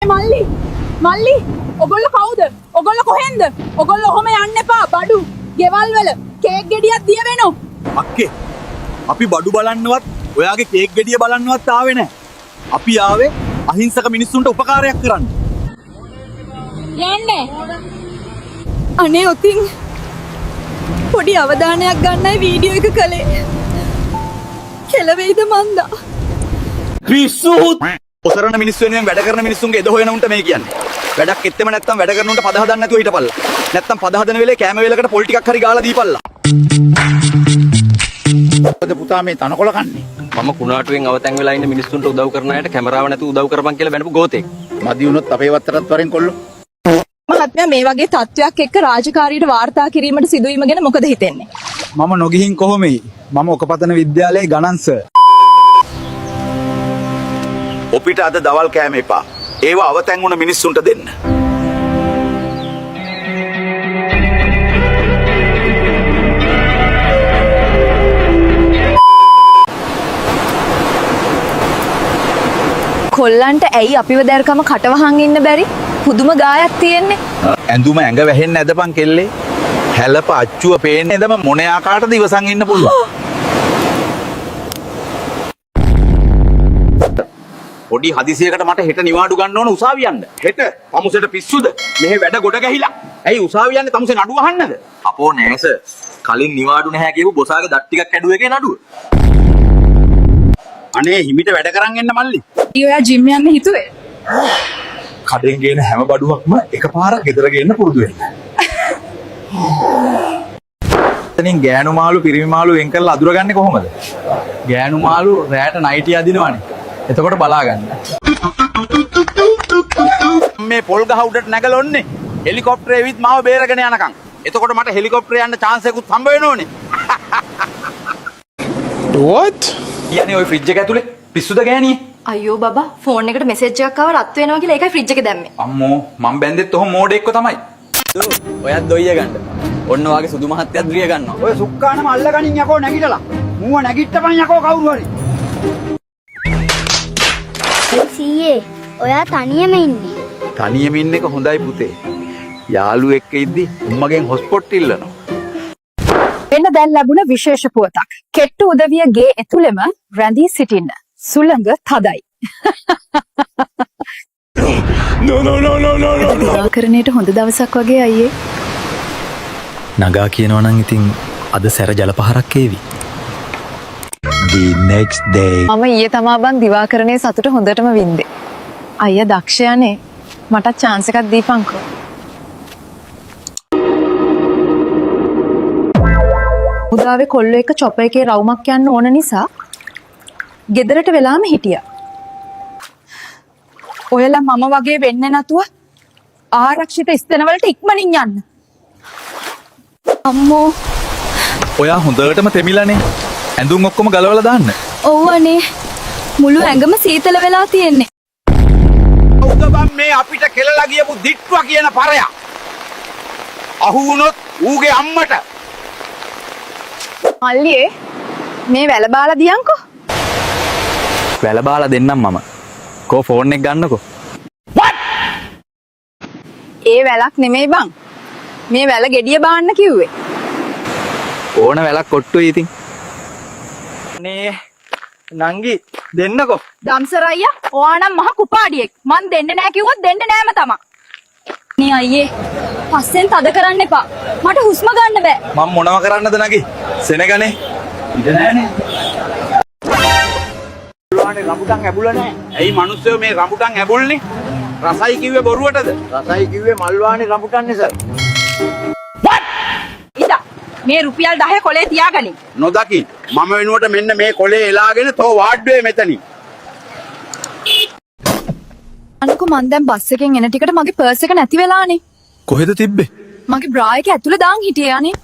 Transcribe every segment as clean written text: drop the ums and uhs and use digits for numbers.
මල්ලි මල්ලි ඔගොල්ලෝ කවුද? ඔගොල්ලෝ කොහෙන්ද? ඔගොල්ලෝ ඔහොම යන්න එපා. බඩු ගෙවල් වල කේක් ගෙඩියක් දිය වෙනවා. අක්කේ අපි බඩු බලන්නවත් ඔයාගේ කේක් ගෙඩිය බලන්නවත් ආවේ නැහැ. අපි ආවේ අහිංසක මිනිස්සුන්ට උපකාරයක් කරන්න. යන්න. අනේ ඔතින් පොඩි අවධානයක් ගන්නයි වීඩියෝ එක කළේ. කෙලවෙයිද මන්දා? පිස්සු. ඔසරන මිනිස්සු වෙනුවෙන් වැඩ කරන මිනිස්සුන්ගේ එද හොයන උන්ට මේ කියන්නේ. වැඩක් එත්තෙම නැත්තම් වැඩ කරන උන්ට පද හදන්න නැතුව හිටපල්ලා. නැත්තම් පද හදන වෙලේ කෑම වේලකට පොල් ටිකක් හරි ගාලා දීපල්ලා. මොකද පුතා මේ තනකොළ කන්නේ? මම කුණාටුවෙන් අවතැන් වෙලා ඉන්න මිනිස්සුන්ට උදව් කරන අයට කැමරාව නැතුව උදව් කරපන් කියලා බැනපු ගෝතෙක්. මදි වුණොත් අපේ වත්තටත් වරෙන් කොල්ලෝ. මහත්මයා, මේ වගේ තත්ත්වයක් එක්ක රාජකාරියට වාර්තා කිරීමට සිදුවීම ගැන මොකද හිතෙන්නේ? මම නොගිහින් කොහොමයි? මම ඔකපතන විද්‍යාලයේ ගණන් සර්. ඔපිට අද දවල් කෑම එපා. ඒවා අවතැන් වුණ මිනිස්සුන්ට දෙන්න. කොල්ලන්ට ඇයි අපිව දැරකම කටවහන් ඉන්න බැරි? පුදුම ගායක් තියෙන්නේ. ඇඳුම ඇඟ වැහෙන්න ඇදපන් කෙල්ලේ. හැලප අච්චුව පේන්නේ ඇඳම මොන ආකාරයටද ඉවසන් ඉන්න පුළුවන්. පොඩි හදිසියකට මට හෙට නිවාඩු ගන්න ඕන උසාවි යන්න. හෙට තමුසෙට පිස්සුද? මෙහෙ වැඩ ගොඩ ගැහිලා. ඇයි උසාවි යන්නේ තමුසේ නඩුව අහන්නද? අපෝ නෑ සර්. කලින් නිවාඩු නැහැ කියපු බොසාගේ දත් ටිකක් කැඩුව එකේ නඩුව. අනේ හිමිට වැඩ කරන් එන්න මල්ලි. ඔයා ජිම් යන්න හිතුවේ? කඩෙන් ගේන හැම බඩුවක්ම එකපාර ගෙදර ගේන්න පුරුදු වෙන්න. එතනින් ගෑනු මාළු පිරිමි මාළු වෙන් කරලා අඳුරගන්නේ කොහොමද? ගෑනු මාළු රෑට නයිටි අදිනවනේ. එතකොට බලා ගන්න. මේ පොල් ගහ උඩට නැගලා ඔන්නේ. හෙලිකොප්ටරේ විත් මාව බේරගෙන යනකම්. එතකොට මට හෙලිකොප්ටරේ යන්න චාන්ස් එකකුත් හම්බ වෙනෝනේ. What? කියන්නේ ඔය ෆ්‍රිජ් එක ඇතුලේ පිස්සුද ගෑණියේ? අයියෝ බබා, ෆෝන් එකට මෙසේජ් එකක් ආවා රත් වෙනවා කියලා, ඒකයි ෆ්‍රිජ් එකේ දැම්මේ. අම්මෝ, මං බැන්දෙත් ඔහොම මෝඩෙක්ව තමයි. ඔයත් දොයිය ගන්න. ඔන්න ඔයාගේ සුදු මහත්තයත් රිය ගන්නවා. ඔය සුක්කානම අල්ලගනින් යකෝ නැගිටලා. මූව නැගිට්ටපන් යකෝ කවුරු හරි. සීයේ, ඔයා තනියම ඉන්නේ. තනියම ඉන්න එක හොඳයි පුතේ. යාළුවෙක් එක්ක ඉද්දි උම්මගෙන් හොස්පොට් ඉල්ලනවා. වෙන්න දැන් ලැබුණ විශේෂ පුවතක්. කෙට්ටු උදවිය ගේ ඇතුළෙම රැඳී සිටින්න. සුළඟ තදයි. No, no, no, no, no, no, no. දිවාකරණයට හොඳ දවසක් වගේ අයියේ. නගා කියනවා නම් ඉතින් අද සැර ජල පහරක් ඒවි. The next day. මම ඊයේ තමා බං දිවාකරණයේ සතුට හොඳටම වින්දේ. අයියා දක්ෂයානේ. මටත් චාන්ස් එකක් දීපන්කෝ. උදාවේ කොල්ලෝ එක චොප එකේ රවුමක් යන්න ඕන නිසා ගෙදරට වෙලාම හිටියා. ඔයාලා මම වගේ වෙන්නේ නැතුව ආරක්ෂිත ස්ථානවලට ඉක්මනින් යන්න. අම්මෝ. ඔයා හොඳටම තෙමිලානේ. ඇඳුම් ඔක්කොම ගලවලා දාන්න. ඔව් අනේ, මුළු ඇඟම සීතල වෙලා තියෙන්නේ. කවුද බං මේ අපිට කෙලලා ගියපු දිට්ටුවා කියන පරයා? අහු වුණොත් ඌගේ අම්මට. මල්ලියේ, මේ වැල බාලා දියන්කෝ. වැල බාලා දෙන්නම් මම. කෝ ෆෝන් එක ගන්නකෝ. ඒ වැලක් නෙමෙයි බං. මේ වැල ගෙඩිය බාන්න කිව්වේ. ඕන වැලක් කොට්ටුයි ඉතින්. නේ නංගි දෙන්නකෝ. දම්සර අයියා, ඔයා නම් මහ කුපාඩියෙක්. මං දෙන්න නෑ කිව්වොත් දෙන්න නෑම තමා. නේ අයියේ, පස්සෙන් තද කරන්න එපා. මට හුස්ම ගන්න බෑ. මං මොනව කරන්නද නගි? සෙනගනේ. ඉඩ නෑනේ. රඹුටන් ඇඹුල නෑ. ඇයි මිනිස්සු මේ රඹුටන් ඇඹුල්නේ? රසයි කිව්වේ බොරුවටද? රසයි කිව්වේ මල්වානේ රඹුටන්නේ සර්. ඉදා මේ රුපියල් 10 කොලේ තියාගනින්. නොදකි මම වෙනුවට මෙන්න මේ කොලේ එලාගෙන තෝ වාඩ්ඩුවේ මෙතනින්. අනකෝ, මං දැන් බස් එකෙන් එන ටිකට මගේ පර්ස් එක නැති වෙලානේ. කොහෙද තිබ්බේ? මගේ බ්‍රා එක ඇතුලේ දාන් හිටියේ අනේ.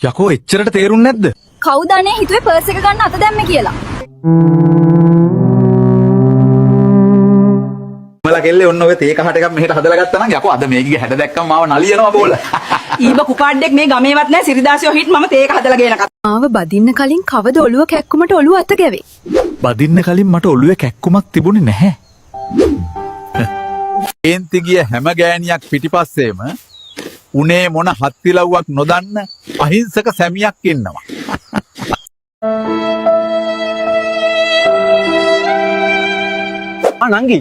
යකෝ එච්චරට තේරුන්නේ නැද්ද? කවුද අනේ හිතුවේ පර්ස් එක ගන්න අත දැම්මේ කියලා? මලා කෙල්ලේ, ඔන්න ඔය තේ කහට එකක් මෙහෙට හදලා ගත්තා නම් යකෝ අද මේකගේ හැඩ දැක්කම මාව නලියනවා බෝල. ඊබ කුපාඩ්ඩෙක් මේ ගමේවත් නෑ. සිරිදාසියෝ හිට මම තේ එක හදලා ගේන කතා. මාව බදින්න කලින් කවද ඔළුව කැක්කුමට ඔළුව අත ගැවේ? බදින්න කලින් මට ඔළුවේ කැක්කුමක් තිබුණේ නැහැ. කේන්ති ගිය හැම ගෑණියක් පිටිපස්සේම උනේ මොන හත්තිලව්වක් නොදන්න අහිංසක සැමියක් ඉන්නවා. ආ නංගි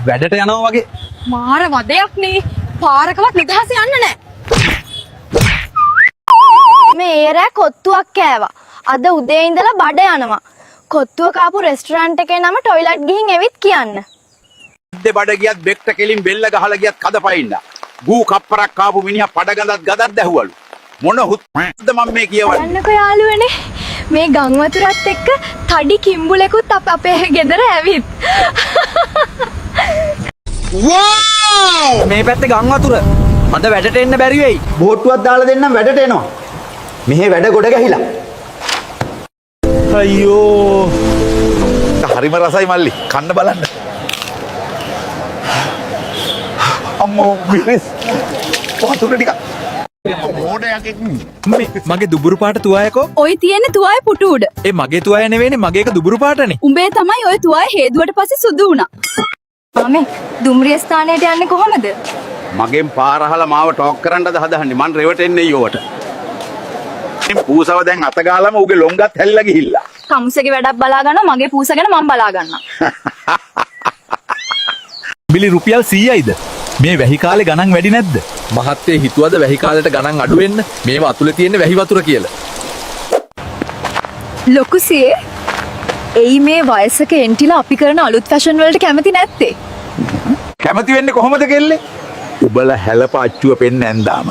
වැඩට යනවා වගේ. මාර වදයක් නේ. පාරකවත් නිදහස යන්න නෑ. මේ ඒ රෑ කොත්තුවක් කෑවා. අද උදේ ඉඳලා බඩ යනවා. කොත්තුව කාපු රෙස්ටොරන්ට් එකේ නම ටොයිලට් ගිහින් ඇවිත් කියන්න. දෙ බඩ ගියත් බෙක්ට කෙලින් බෙල්ල ගහලා ගියත් කද පයින්න. ගූ කප්පරක් කාපු මිනිහා පඩ ගඳත් ගදක් දැහුවලු. මොන හුත්ද මම මේ කියවන්නේ? යන්නකෝ යාළුවනේ. මේ ගම් වතුරත් එක්ක තඩි කිම්බුලෙකුත් අපේ ගෙදර ඇවිත්. මේ පැත්තේ ගම් වතුර. අද වැඩට එන්න බැරි වෙයි. බෝට්ටුවක් දාලා දෙන්නම් වැඩට එනවා. මෙහෙ වැඩ ගොඩ ගැහිලා. අයියෝ හරිම රසයි මල්ලි කන්න බලන්න. අම්මෝ මිරිස් වතුර ටිකක්. මේ මගේ දුබුරු පාට තුවායකෝ. ඔය තියෙන තුවාය පුටු උඩ. ඒ මගේ තුවාය නෙවෙයිනේ, මගේ එක දුබුරු පාටනේ. උඹේ තමයි ඔය තුවාය හේදුවට පස්සේ සුදු වුණා. මාමේ දුම්රිය ස්ථානයට යන්නේ කොහොමද? මගෙන් පාර අහලා මාව ටෝක් කරන්නද හදන්නේ? මං රෙවටෙන්නේ ඊවට. පූසව දැන් අත ගාලම ඌගේ ලොංගත් හැලිලා ගිහිල්ලා. තමුසේගේ වැඩක් බලා ගන්නවා, මගේ පූස ගැන මං බලා ගන්නවා. බිලි රුපියල් 100යිද? මේ වැහි කාලේ ගණන් වැඩි නැද්ද? මහත්තය හිතුවද වැහි කාලෙට ගණන් අඩු වෙන්න මේවා අතුලේ තියෙන වැහි වතුර කියලා. ලොකුසියේ එයි මේ වයසක එන්ටිලා අපි කරන අලුත් ෆැෂන් වලට කැමති නැත්තේ? කැමති වෙන්නේ කොහොමද කෙල්ලේ? උඹලා හැලප අච්චුව පෙන්න ඇන්දාම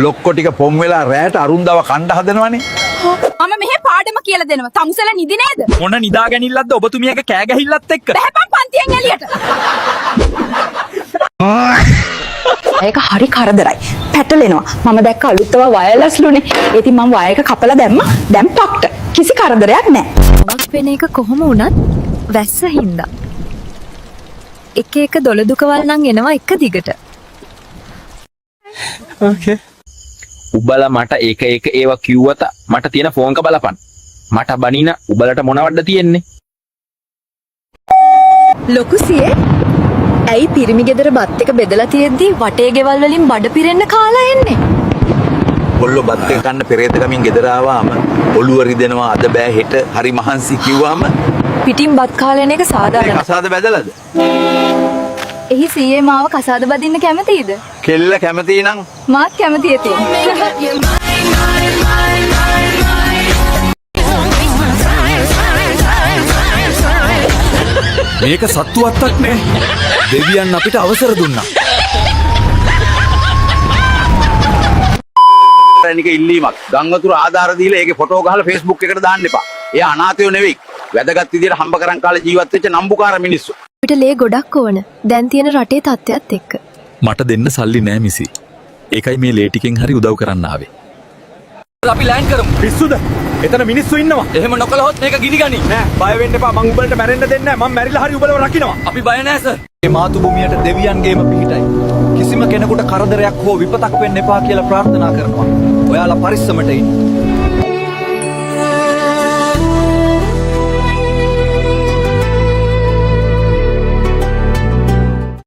ලොක්කො ටික පොම් වෙලා රැට අරුන්දව කණ්ඩ හදනවනේ. මම මෙහෙ පාඩම කියලා දෙනවා. තමුසෙලා නිදි නේද? මොන නිදා ගැනිල්ලක්ද ඔබතුමියගේ කෑ ගැහිල්ලත් එක්ක? බහැපන් පන්තියෙන් එළියට. ඒක හරි කරදරයි. පැටලෙනවා. මම දැක්ක අලුත් ඒවා වයර්ලස් ලුනේ. ඉතින් මම වයර් එක කපලා දැම්මා. දැන් පක්ට. කිසි කරදරයක් නෑ. වක් වෙන එක කොහොම වුණත් වැස්ස හින්දා. එක එක දොළ දුකවල් නම් එනවා එක දිගට. උබලා මට එක එක ඒවා කිව්වත මට තියෙන ෆෝන් එක බලපන්. මට බනින උබලට මොන වඩ තියෙන්නේ? ලොකුසියේ ඇයි පිරිමි ගෙදර බත් එක බෙදලා තියෙද්දි වටේ ගෙවල් වලින් බඩ පිරෙන්න කාලා එන්නේ? කොල්ලෝ බත් එක කන්න පෙරේත ගමින් ගෙදර ආවාම ඔළුව රිදෙනවා අද බෑ හෙට හරි මහන්සි කිව්වාම පිටින් බත් කාලා එන එක සාධාරණයි. කසාද බැදලාද? එහි සීයේ මාව කසාද බදින්න කැමතිද? කෙල්ල කැමති නම් මාත් කැමති ඉතින්. මේක සත්තු අත්තක් නේ. දෙවියන් අපිට අවසර දුන්නා. රැනික ඉල්ලීමක්. ගම් වතුර ආධාර දීලා ඒකේ ෆොටෝ ගහලා Facebook එකට දාන්න එපා. එයා අනාථයෝ නෙවෙයි. වැදගත් විදියට හම්බ කරන් කාලේ ජීවත් වෙච්ච නම්බුකාර මිනිස්සු. අපිට ලේ ගොඩක් ඕන. දැන් තියෙන රටේ තත්ත්වයත් එක්ක. මට දෙන්න සල්ලි නෑ මිසි. ඒකයි මේ ලේ ටිකෙන් හරි උදව් කරන්න ආවේ. අපි ලෑන්ඩ් කරමු. පිස්සුද? එතන මිනිස්සු ඉන්නවා. එහෙම නොකළහොත් මේක ගිනි ගනී. නෑ බය වෙන්න එපා. මං උඹලට මැරෙන්න දෙන්නේ නෑ. මං මැරිලා හරි උඹලව රකින්නවා. අපි බය නෑ සර්. මේ මාතුභූමියට දෙවියන්ගේම පිහිටයි. කිසිම කෙනෙකුට කරදරයක් හෝ විපතක් වෙන්න එපා කියලා ප්‍රාර්ථනා කරනවා. ඔයාලා පරිස්සමට ඉන්න.